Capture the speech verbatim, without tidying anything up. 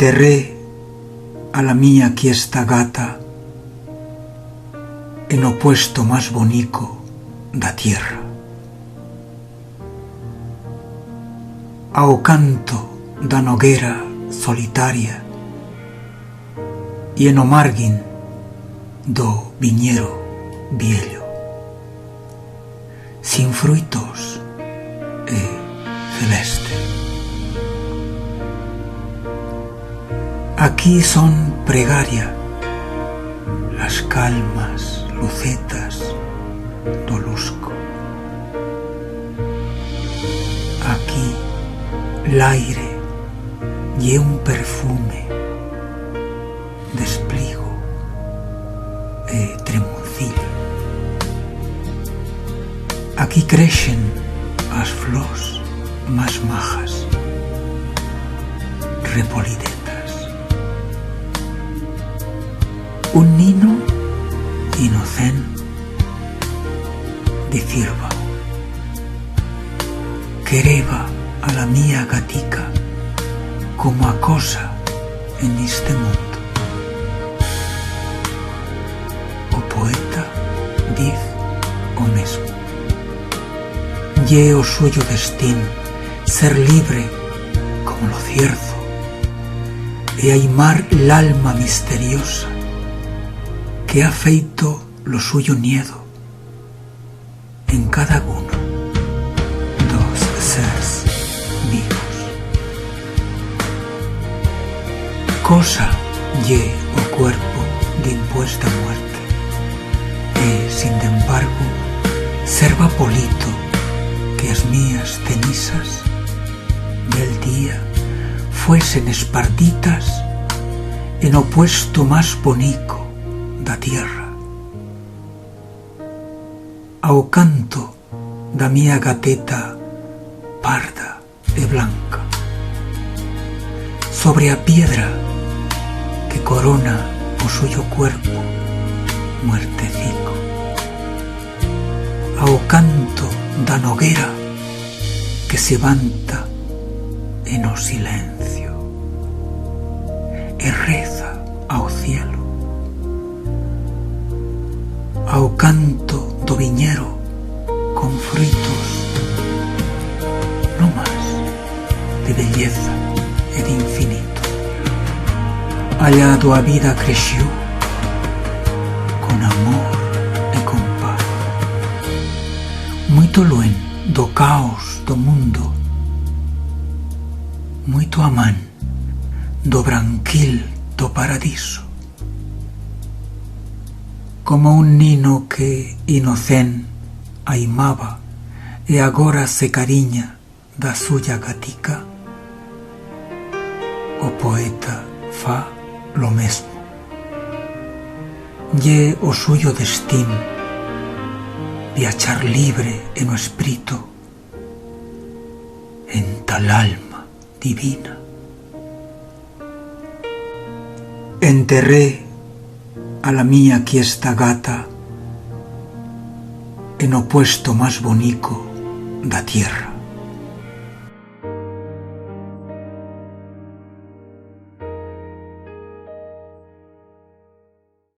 Enterré a la mía quiesta gata en o puesto mas bonico d'a tierra. A o canto d'a noguera solitaria y en o marguín d'o viñero viello, sin fruitos e celeste. Aquí son pregaria las calmas lucetas d'o lusco. Aquí l'aire ye un perfume d'espligo e tremoncillo. Aquí creixen as flors mas majas, repolidetas. Un nino inocent dicir-va. Quereba a la mía gatica como a cosa en iste mundo. O poeta diz o mesmo. Ye o suyo destín ser libre como lo cierzo e aimar l'alma misteriosa que ha feito lo suyo niedo en cada uno d'os sers vivos. Cosa ye o cuerpo dimpués d'a muerte, e, sin d'embargo, serba polito que as mías cenizas bel día fuesen esparditas en o puesto mas bonico d'a tierra. A o canto d'a mía gateta parda e blanca, sobre a piedra que corona o suyo cuerpo muertecico, a o canto d'a noguera que se vanta en o silencio e reza a o cielo, a o canto d'o viñero con fruitos no mas de belleza e d'infinito. Allá do a vida creció con amor e con paz, muito luén do caos do mundo, muito amán do branquil do paradiso. Como un nino que, inocent, aimaba e agora se cariña d'a suya gatica, o poeta fa lo mesmo. Ye o suyo destín viachar libre en o esprito enta l'alma divina. Enterré a la mía quiesta gata en o puesto mas bonico d'a tierra.